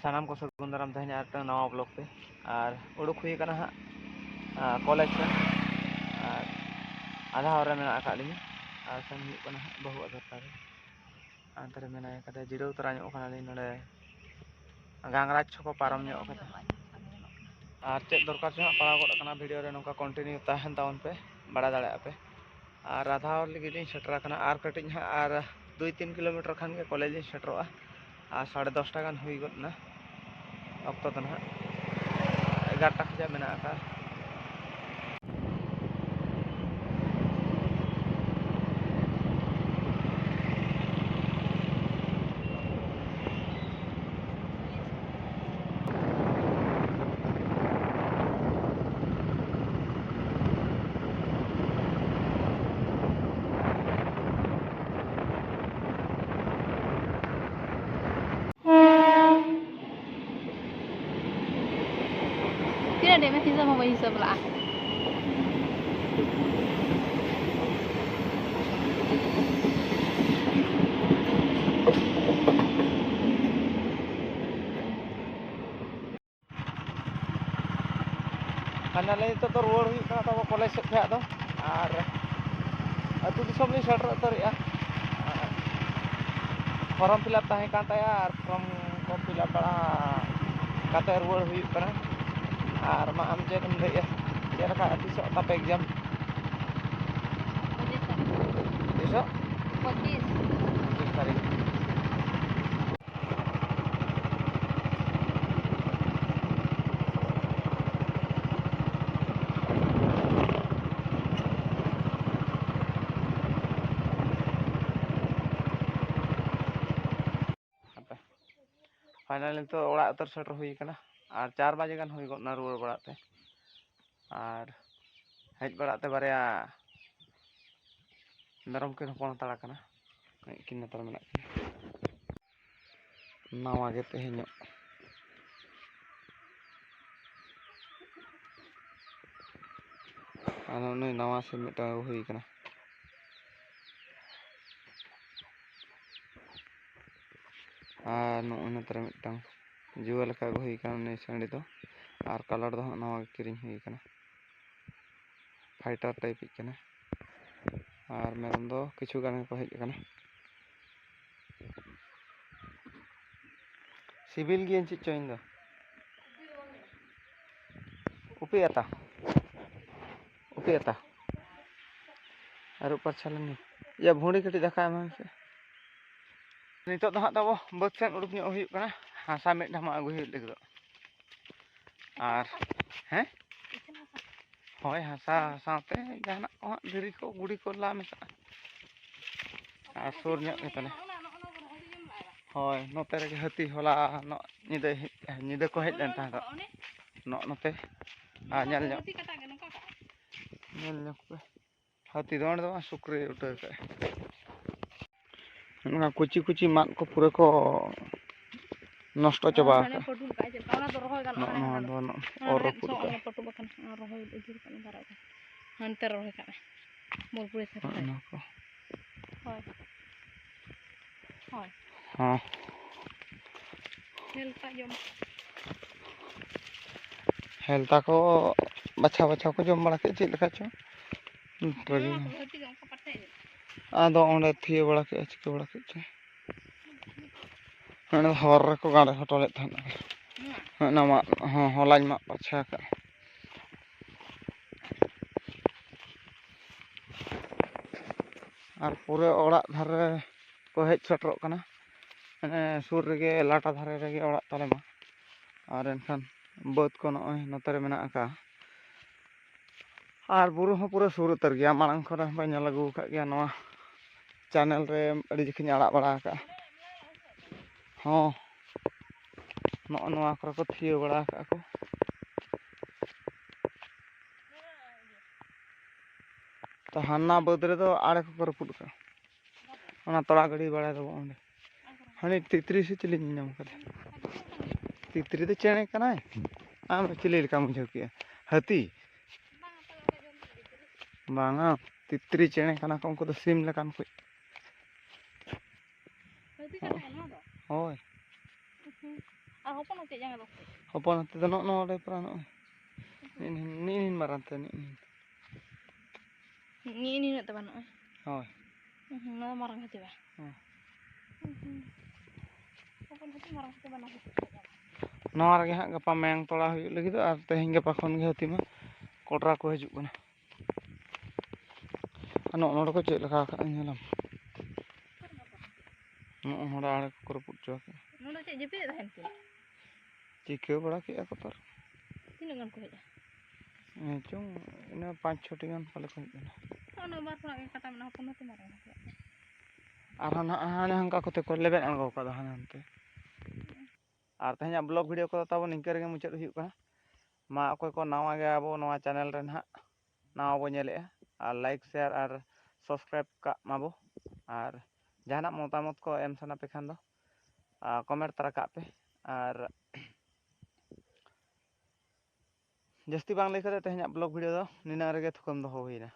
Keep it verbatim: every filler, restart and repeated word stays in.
ᱥᱟᱱᱟᱢ ᱠᱚ ᱥᱟᱹᱜᱩᱱ ᱫᱟᱨᱟᱢ ᱛᱮᱦᱮᱧ ᱟᱨ ᱢᱤᱫᱴᱟᱝ ᱱᱟᱣᱟ ᱵᱞᱚᱜ ᱛᱮ᱾ ᱟᱨ ᱩᱰᱩᱠ ᱦᱩᱭ ᱟᱠᱟᱱᱟ ᱦᱟᱸᱜ, ᱟᱸ, ᱠᱚᱞᱮᱡᱽ ᱥᱮᱱ᱾ ᱟᱨ ᱟᱫᱷᱟ ᱦᱚᱨ ᱨᱮ ᱢᱮᱱᱟᱜ ᱟᱠᱟᱫ ᱞᱤᱧᱟ᱾ ᱟᱨ ᱥᱮᱱ ᱦᱩᱭᱩᱜ ᱠᱟᱱᱟ ᱦᱟᱸᱜ ᱵᱟᱹᱦᱩ ᱟᱜ ᱫᱚᱨᱠᱟᱨ ᱨᱮ᱾ ᱦᱟᱱᱛᱮ ᱨᱮ ᱢᱮᱱᱟᱭ ᱠᱟᱫᱮ, ᱡᱤᱨᱟᱹᱣ ᱛᱚᱨᱟ ᱧᱚᱜ ᱠᱟᱱᱟᱞᱤᱧ ᱱᱚᱰᱮ ᱜᱟᱝᱨᱟᱡᱽ ᱪᱷᱚᱠᱚ ᱯᱟᱨᱚᱢ ᱧᱚᱜ ᱠᱟᱛᱮ᱾ ᱟᱨ ᱪᱮᱫ ᱫᱚᱨᱠᱟᱨ ᱪᱚ ᱦᱟᱸᱜ ᱯᱟᱲᱟᱣ ᱜᱚᱫ ᱟᱠᱟᱱᱟ, ᱵᱷᱤᱰᱤᱭᱳ ᱨᱮ ᱱᱚᱝᱠᱟ ᱠᱚᱱᱴᱤᱱᱤᱭᱩ ᱛᱟᱦᱮᱱ ᱛᱟᱵᱚᱱ ᱯᱮ, ᱵᱟᱲᱟᱭ ᱫᱟᱲᱮᱭᱟᱜᱼᱟ ᱯᱮ᱾ ᱟᱨ ᱟᱫᱷᱟ ᱦᱚᱨ ᱞᱟᱹᱜᱤᱫ ᱞᱤᱧ ᱥᱮᱴᱮᱨ ᱟᱠᱟᱱᱟ, ᱟᱨ ᱠᱟᱹᱴᱤᱡ ᱦᱟᱸᱜ, ᱟᱨ ᱫᱩᱭ ᱛᱤᱱ ᱠᱤᱞᱳᱢᱤᱴᱟᱨ ᱠᱷᱟᱱ ᱜᱮ ᱠᱚᱞᱮᱡᱽ ᱞᱤᱧ ᱥᱮᱴᱮᱨᱚᱜᱼᱟ᱾ ᱟᱨ ᱥᱟᱲᱮ ᱫᱚᱥᱴᱟ ᱜᱟᱱ ᱦᱩᱭ ᱜᱚᱫ ᱮᱱᱟ, ᱚᱠᱛᱚ ᱫᱚ ᱱᱟᱦᱟᱜ ᱮᱜᱟᱨᱚᱴᱟ ᱠᱷᱚᱱᱟᱜ ᱢᱮᱱᱟᱜ ᱟᱠᱟᱫᱼᱟ᱾ ᱛᱤᱱᱟᱹᱜ ᱰᱷᱮᱨ ᱦᱤᱥᱟᱹᱵ ᱦᱚᱸ ᱵᱟᱹᱧ ᱦᱤᱥᱟᱹᱵ ᱞᱟᱜᱼᱟ᱾ ᱯᱷᱟᱭᱱᱟᱞᱤ ᱱᱤᱛᱚᱜ ᱫᱚ ᱨᱩᱣᱟᱹᱲ ᱦᱩᱭᱩᱜ ᱠᱟᱱᱟ ᱛᱟᱵᱚ ᱠᱚᱞᱮᱡᱽ ᱥᱮᱫ ᱠᱷᱚᱱᱟᱜ ᱫᱚ᱾ ᱟᱨ ᱟᱹᱛᱩ ᱫᱤᱥᱚᱢ ᱞᱤᱧ ᱥᱮᱴᱮᱨ ᱩᱛᱟᱹᱨᱮᱜᱼᱟ᱾ ᱟᱨ ᱯᱷᱚᱨᱚᱢ ᱯᱷᱤᱞᱟᱯ ᱛᱟᱦᱮᱸ ᱠᱟᱱ ᱛᱟᱭᱟ, ᱟᱨ ᱯᱷᱚᱨᱚᱢ ᱠᱚ ᱯᱷᱤᱞᱟᱯ ᱵᱟᱲᱟ ᱠᱟᱛᱮ ᱨᱩᱣᱟᱹᱲ ᱦᱩᱭᱩᱜ ᱠᱟᱱᱟ᱾ ᱟᱨ ᱢᱟ, ᱟᱢ ᱪᱮᱫ ᱮᱢ ᱞᱟᱹᱭᱮᱜᱼᱟ, ᱪᱮᱫ ᱞᱮᱠᱟ ᱛᱤᱥᱚᱜ ᱛᱟᱯᱮ ᱮᱠᱡᱟᱢ? ᱯᱚᱸᱪᱤᱥ ᱛᱟᱹᱨᱤᱠᱷ᱾ ᱛᱤᱥᱚᱜ? ᱯᱚᱸᱪᱤᱥ᱾ ᱯᱚᱸᱪᱤᱥ ᱛᱟᱹᱨᱤᱠᱷ᱾ ᱦᱟᱯᱮ᱾ ᱯᱷᱟᱭᱱᱟᱞ ᱱᱤᱛᱚᱜ ᱚᱲᱟᱜ ᱩᱛᱟᱹᱨ ᱥᱮᱴᱮᱨ ᱦᱩᱭ ᱠᱟᱱᱟ᱾ ᱟᱨ ᱪᱟᱨ ᱵᱟᱡᱮ ᱜᱟᱱ ᱦᱩᱭ ᱜᱚᱫ ᱮᱱᱟ ᱨᱩᱣᱟᱹᱲ ᱵᱟᱲᱟᱜ ᱛᱮ᱾ ᱟᱨ ᱦᱮᱡ ᱵᱟᱲᱟᱜ ᱛᱮ ᱵᱟᱨᱭᱟ ᱢᱮᱨᱚᱢ ᱠᱤᱱ ᱦᱚᱯᱚᱱ ᱦᱟᱛᱟᱲ ᱟᱠᱟᱱᱟ᱾ ᱩᱱᱠᱤᱱ ᱱᱮᱛᱟᱨ ᱢᱮᱱᱟᱜ ᱠᱤᱱᱟ᱾ ᱱᱟᱣᱟ ᱜᱮ ᱛᱮᱦᱮᱧᱚᱜ᱾ ᱟᱨ ᱱᱩᱭ ᱱᱟᱣᱟ ᱥᱤᱢ ᱢᱤᱫᱴᱟᱝ ᱟᱹᱜᱩ ᱦᱩᱭ ᱠᱟᱱᱟ᱾ ᱟᱨ ᱱᱚᱜᱼᱚᱭ ᱱᱚᱛᱮ ᱨᱮ ᱢᱤᱫᱴᱟᱝ ᱡᱩᱣᱟᱹ ᱞᱮᱠᱟ ᱟᱹᱜᱩ ᱦᱩᱭ ᱠᱟᱱᱟ ᱩᱱᱤ ᱥᱟᱺᱰᱤ ᱫᱚ᱾ ᱟᱨ ᱠᱟᱞᱟᱨ ᱫᱚ ᱦᱟᱸᱜ ᱱᱟᱣᱟ ᱜᱮ ᱠᱤᱨᱤᱧ ᱦᱩᱭ ᱠᱟᱱᱟ, ᱯᱷᱟᱭᱴᱟᱨ ᱴᱟᱭᱤᱯ ᱤᱡ ᱠᱟᱱᱟ᱾ ᱟᱨ ᱢᱮᱨᱚᱢ ᱫᱚ ᱠᱤᱪᱷᱩ ᱜᱟᱱ ᱜᱮᱠᱚ ᱦᱮᱡ ᱟᱠᱟᱱᱟ᱾ ᱥᱤᱵᱤᱞ ᱜᱤᱭᱟᱹᱧ ᱪᱮᱫ ᱪᱚ ᱤᱧ ᱫᱚ᱾ ᱩᱯᱤ ᱟᱛᱟ, ᱩᱯᱤ ᱟᱛᱟ᱾ ᱟᱹᱨᱩᱵ ᱯᱟᱨᱪᱷᱟ ᱞᱮᱱ ᱜᱮ᱾ ᱭᱟ, ᱵᱷᱩᱸᱰᱤ ᱠᱟᱹᱴᱤᱡ ᱫᱟᱠᱟ ᱮᱢᱟᱭ ᱢᱮᱥᱮ᱾ ᱱᱤᱛᱚᱜ ᱫᱚ ᱦᱟᱸᱜ ᱛᱟᱵᱚ ᱵᱟᱹᱫᱽ ᱥᱮᱫ ᱩᱰᱩᱠ ᱧᱚᱜ ᱦᱩᱭᱩᱜ ᱠᱟᱱᱟ᱾ ᱦᱟᱥᱟ ᱢᱤᱫ ᱰᱷᱟᱢᱟ ᱟᱹᱜᱩᱭ ᱦᱩᱭᱩᱜ ᱞᱟᱹᱜᱤᱫᱚᱜ᱾ ᱟᱨ, ᱦᱮᱸ? ᱦᱳᱭ, ᱦᱟᱥᱟ ᱥᱟᱶᱛᱮ ᱡᱟᱦᱟᱱᱟᱜ ᱠᱚ ᱦᱟᱸᱜ, ᱫᱷᱤᱨᱤ ᱠᱚ, ᱜᱩᱲᱤ ᱠᱚ ᱞᱟ ᱢᱮᱥᱟᱜᱼᱟ᱾ ᱟᱨ ᱥᱩᱨ ᱧᱚᱜ ᱜᱮᱛᱟᱞᱮ᱾ ᱦᱳᱭ, ᱱᱚᱛᱮ ᱨᱮᱜᱮ ᱦᱟᱹᱛᱤ ᱦᱚᱞᱟ ᱱᱚᱜ ᱧᱤᱫᱟᱹᱭ ᱦᱮᱡ, ᱧᱤᱫᱟᱹ ᱠᱚ ᱦᱮᱡ ᱞᱮᱱ ᱛᱟᱦᱮᱸ ᱫᱚ᱾ ᱱᱚᱜ ᱱᱚᱛᱮ᱾ ᱟᱨ ᱧᱮᱞ ᱧᱚᱜ, ᱧᱮᱞ ᱧᱚᱜ ᱯᱮ᱾ ᱦᱟᱹᱛᱤ ᱫᱚ ᱚᱸᱰᱮ ᱫᱚ ᱵᱟᱝ, ᱥᱩᱠᱨᱤ ᱩᱴᱟᱹ ᱠᱟᱜᱼᱟᱭ᱾ ᱱᱚᱣᱟ ᱠᱩᱪᱤ ᱠᱩᱪᱤ ᱢᱟᱫ ᱠᱚ ᱯᱩᱨᱟᱹ ᱠᱚ ᱱᱚᱥᱴᱚ ᱪᱟᱵᱟ ᱦᱟᱱᱮ ᱟᱠᱟᱫ᱾ ᱯᱟᱹᱴᱩᱞ ᱠᱟᱜᱼᱟᱭ ᱪᱮᱫ ᱞᱮᱠᱟ? ᱚᱱᱟ ᱫᱚ ᱨᱚᱦᱚᱭ ᱜᱟᱱᱚᱜᱼᱟ, ᱱᱚᱜᱼᱚ ᱦᱟᱱᱮ ᱱᱚᱣᱟ ᱦᱟᱱᱟ ᱫᱚ ᱱᱚᱜᱼᱚ ᱚᱱᱟ ᱚᱨ ᱨᱮ ᱨᱟᱹᱯᱩᱫ ᱥᱚ-, ᱠᱟᱜᱼᱟ᱾ ᱚᱱᱟ ᱯᱟᱹᱴᱩᱞ ᱟᱠᱟᱱᱟ, ᱚᱱᱟ ᱨᱚᱦᱚᱭ ᱤᱫᱤ ᱠᱟᱜ ᱢᱮ, ᱫᱟᱨᱮ ᱠᱚ᱾ ᱦᱟᱱᱛᱮ ᱨᱚᱦᱚᱭ ᱠᱟᱜ ᱢᱮ, ᱵᱳᱞᱯᱩᱨᱤ ᱥᱮᱫ ᱨᱮ᱾ ᱱᱚᱜᱼᱚ ᱱᱚᱣᱟ ᱠᱚ᱾ ᱦᱳᱭ᱾ ᱦᱚᱸ᱾ ᱦᱮᱞᱛᱟ ᱡᱚᱢ᱾ ᱦᱮᱞᱛᱟ ᱠᱚ ᱵᱟᱪᱷᱟᱣ ᱵᱟᱪᱷᱟᱣ ᱠᱚ ᱡᱚᱢ ᱵᱟᱲᱟ ᱠᱮᱫ, ᱪᱮᱫ ᱞᱮᱠᱟ ᱪᱚ᱾ ᱚᱱᱠᱟ ᱜᱮ᱾ ᱦᱮᱸ, ᱛᱚᱵᱮ ᱦᱟᱹᱛᱤ ᱫᱚ ᱚᱱᱠᱟ ᱯᱟᱴᱮ᱾ ᱟᱫᱚ ᱚᱸᱰᱮ ᱛᱷᱤᱭᱟᱹ ᱵᱟᱲᱟ ᱠᱮᱫᱼᱟ, ᱪᱤᱠᱟᱹ ᱵᱟᱲᱟ ᱠᱮᱫ ᱪᱚ᱾ ᱚᱸᱰᱮ ᱦᱚᱨ ᱨᱮᱠᱚ ᱜᱟᱸᱰᱮ ᱦᱚᱴᱚ ᱞᱮᱫ ᱛᱟᱦᱮᱸᱫ᱾ ᱱᱚᱣᱟ? ᱦᱮᱸ, ᱚᱱᱟ ᱢᱟᱜ ᱦᱚᱸ, ᱦᱚᱞᱟᱧ ᱢᱟᱜ ᱯᱟᱨᱪᱷᱟ ᱟᱠᱟᱫ᱾ ᱟᱨ ᱯᱩᱨᱟᱹ ᱚᱲᱟᱜ ᱫᱷᱟᱨᱮ ᱠᱚ ᱦᱮᱡ ᱥᱮᱴᱮᱨᱚᱜ ᱠᱟᱱᱟ᱾ ᱢᱟᱱᱮ ᱥᱩᱨ ᱨᱮᱜᱮ, ᱞᱟᱴᱟ ᱫᱷᱟᱨᱮ ᱨᱮᱜᱮ ᱚᱲᱟᱜ ᱛᱟᱞᱮ ᱢᱟ᱾ ᱟᱨ ᱮᱱᱠᱷᱟᱱ ᱵᱟᱹᱫᱽ ᱠᱚ ᱱᱚᱜᱼᱚᱭ ᱱᱚᱛᱮ ᱨᱮ ᱢᱮᱱᱟᱜ ᱟᱠᱟᱫᱼᱟ᱾ ᱟᱨ ᱵᱩᱨᱩ ᱦᱚᱸ ᱯᱩᱨᱟᱹ ᱥᱩᱨ ᱩᱛᱟᱹᱨ ᱜᱮᱭᱟ᱾ ᱢᱟᱲᱟᱝ ᱠᱷᱚᱱ ᱦᱚᱸᱯᱮ ᱧᱮᱞ ᱟᱹᱜᱩ ᱟᱠᱟᱫ ᱜᱮᱭᱟ, ᱱᱚᱣᱟ ᱪᱮᱱᱮᱞ ᱨᱮ ᱟᱹᱰᱤ ᱡᱚᱠᱷᱚᱱ ᱤᱧ ᱟᱲᱟᱜ ᱵᱟᱲᱟ ᱟᱠᱟᱫᱼᱟ᱾ ᱦᱚᱸ, ᱱᱚᱜᱼᱚ ᱱᱚᱣᱟ ᱠᱚᱨᱮ ᱠᱚ ᱛᱷᱤᱭᱟᱹ ᱵᱟᱲᱟ ᱟᱠᱟᱫᱼᱟ ᱠᱚ᱾ ᱛᱚ, ᱦᱟᱱᱟ ᱵᱟᱹᱫᱽ ᱨᱮᱫᱚ ᱟᱲᱮ ᱠᱚᱠᱚ ᱨᱟᱹᱯᱩᱫ ᱟᱠᱟᱫᱼᱟ᱾ ᱚᱱᱟ ᱛᱚᱲᱟ ᱜᱟᱹᱰᱤ ᱵᱟᱲᱟᱭ ᱫᱚᱵᱚ ᱚᱸᱰᱮ᱾ ᱦᱟᱹᱱᱤ ᱛᱤᱛᱨᱤ ᱥᱮ ᱪᱤᱞᱤᱧ ᱧᱟᱢ ᱠᱟᱫᱮ? ᱛᱤᱛᱨᱤ ᱫᱚ ᱪᱮᱬᱮ ᱠᱟᱱᱟᱭ᱾ ᱟᱢ ᱫᱚ ᱪᱤᱞᱤ ᱞᱮᱠᱟᱢ ᱵᱩᱡᱷᱟᱹᱣ ᱠᱮᱜᱼᱟ? ᱦᱟᱹᱛᱤ? ᱵᱟᱝᱟ, ᱛᱤᱛᱨᱤ ᱪᱮᱬᱮ ᱠᱟᱱᱟ ᱠᱚ, ᱩᱱᱠᱩ ᱫᱚ ᱥᱤᱢ ᱞᱮᱠᱟᱱ ᱠᱚ᱾ ᱦᱟᱹᱛᱤ ᱠᱟᱱ ᱛᱟᱦᱮᱸ ᱱᱚᱣᱟ ᱫᱚ? ᱦᱳᱭ᱾ ᱦᱩᱸ᱾ ᱟᱨᱦᱚᱸ ᱦᱚᱯᱚᱱ ᱦᱟᱹᱛᱤ ᱡᱟᱸᱜᱟ ᱫᱚ᱾ ᱦᱚᱯᱚᱱ ᱦᱟᱹᱛᱤ ᱫᱚ ᱱᱚᱜᱼᱚ ᱱᱚᱣᱟ ᱰᱟᱭᱯᱟᱨᱟ ᱱᱚᱜᱼᱚᱭ᱾ ᱱᱤᱜ ᱱᱤᱜ ᱱᱤᱱ ᱢᱟᱨᱟᱝ ᱛᱮ ᱱᱤᱜ ᱱᱤᱱ᱾ ᱱᱤᱜ ᱱᱤᱱᱟᱹᱜ ᱛᱮ ᱵᱟᱹᱱᱩᱜᱼᱟ᱾ ᱦᱳᱭ᱾ ᱦᱩᱸ, ᱱᱚᱣᱟ ᱫᱚ ᱢᱟᱨᱟᱝ ᱦᱟᱹᱛᱤ ᱵᱟ? ᱦᱮᱸ᱾ ᱦᱩᱸ, ᱦᱩᱸ᱾ ᱦᱚᱯᱚᱱ ᱦᱟᱹᱛᱤ, ᱢᱟᱨᱟᱝ ᱦᱟᱹᱛᱤ ᱵᱟᱱᱟᱨ ᱦᱟᱹᱛᱤ ᱠᱚ ᱦᱮᱡ ᱟᱠᱟᱱᱟ᱾ ᱱᱚᱣᱟ ᱨᱮᱜᱮ ᱦᱟᱸᱜ ᱜᱟᱯᱟ ᱢᱮᱭᱟᱝ ᱛᱚᱲᱟ ᱦᱩᱭᱩᱜ ᱞᱟᱹᱜᱤᱫᱚᱜ, ᱟᱨ ᱛᱮᱦᱮᱧ ᱜᱟᱯᱟ ᱠᱷᱚᱱ ᱜᱮ ᱦᱟᱹᱛᱤ ᱢᱟ ᱠᱚᱴᱨᱟ ᱠᱚ ᱦᱤᱡᱩᱜ ᱠᱟᱱᱟ᱾ ᱟᱨ ᱱᱚᱜᱼᱚ ᱱᱚᱰᱮ ᱠᱚ ᱪᱮᱫ ᱞᱮᱠᱟ ᱟᱠᱟᱫᱼᱟ ᱧᱮᱞᱟᱢ᱾ ᱱᱚᱜᱼᱚ ᱱᱚᱰᱮ ᱟᱲᱮ ᱠᱚᱠᱚ ᱨᱟᱹᱯᱩᱫ ᱦᱚᱪᱚ ᱟᱠᱟᱫᱼᱟ᱾ ᱱᱚᱰᱮ ᱪᱮᱫ ᱡᱟᱹᱯᱤᱫ ᱮᱫ ᱛᱟᱦᱮᱱ ᱠᱤᱱ? ᱪᱤᱠᱟᱹ ᱵᱟᱲᱟ ᱠᱮᱫᱼᱟ ᱠᱚ ᱛᱟᱨ᱾ ᱛᱤᱱᱟᱹᱜ ᱜᱟᱱ ᱠᱚ ᱦᱮᱡᱼᱟ? ᱦᱮᱸ ᱪᱚᱝ, ᱤᱱᱟᱹ ᱯᱟᱸᱪ ᱪᱷᱚᱴᱤ ᱜᱟᱱ ᱯᱟᱞᱮ ᱠᱚ ᱦᱮᱡ ᱮᱱᱟ᱾ ᱩᱱᱟᱹᱜ ᱵᱟᱨ ᱠᱷᱚᱱᱟᱜ ᱜᱮ ᱠᱟᱴᱟ ᱢᱮᱱᱟᱜᱼᱟ, ᱦᱚᱯᱚᱱ ᱦᱚᱸᱛᱚ ᱢᱟᱨᱟᱝ ᱦᱚᱯᱚᱱ᱾ ᱟᱨᱦᱚᱸ ᱱᱟᱦᱟᱜ ᱦᱟᱱᱮ ᱦᱟᱱᱠᱟ ᱠᱚᱛᱮ ᱠᱚ ᱞᱮᱵᱮᱫ ᱟᱬᱜᱚ ᱠᱟᱫᱟ ᱦᱟᱱᱮ ᱦᱟᱱᱛᱮ᱾ ᱟᱨ ᱛᱮᱦᱮᱧᱟᱜ ᱵᱞᱚᱜ ᱵᱷᱤᱰᱤᱭᱳ ᱠᱚᱫᱚ ᱛᱟᱵᱚᱱ ᱱᱤᱝᱠᱟᱹ ᱨᱮᱜᱮ ᱢᱩᱪᱟᱹᱫ ᱦᱩᱭᱩᱜ ᱠᱟᱱᱟ᱾ ᱢᱟ ᱚᱠᱚᱭ ᱠᱚ ᱱᱟᱣᱟ ᱜᱮ ᱟᱵᱚ ᱱᱚᱣᱟ ᱪᱮᱱᱮᱞ ᱨᱮ ᱱᱟᱦᱟᱜ ᱱᱟᱣᱟ ᱵᱚ ᱧᱮᱞᱮᱜᱼᱟ, ᱟᱨ ᱞᱟᱭᱤᱠ, ᱥᱮᱭᱟᱨ ᱟᱨ ᱥᱟᱵᱥᱠᱨᱟᱭᱤᱵ ᱠᱟᱜ ᱢᱟᱵᱚ᱾ ᱟᱨ ᱡᱟᱦᱟᱱᱟᱜ ᱢᱚᱛᱟᱢᱚᱛ ᱠᱚ ᱮᱢ ᱥᱟᱱᱟ ᱯᱮ ᱠᱷᱟᱱ ᱫᱚ, ᱟ, ᱠᱚᱢᱮᱱᱴ ᱛᱟᱨᱟ ᱠᱟᱜ ᱯᱮ᱾ ᱟᱨ ᱡᱟᱹᱥᱛᱤ ᱵᱟᱝ ᱞᱟᱹᱭ ᱠᱟᱛᱮ ᱛᱮᱦᱮᱧᱟᱜ ᱵᱞᱚᱜ ᱵᱷᱤᱰᱤᱭᱳ ᱫᱚ ᱱᱤᱱᱟᱹᱜ ᱨᱮᱜᱮ ᱛᱷᱩᱠᱟᱹᱢ ᱫᱚᱦᱚ ᱦᱩᱭᱱᱟ᱾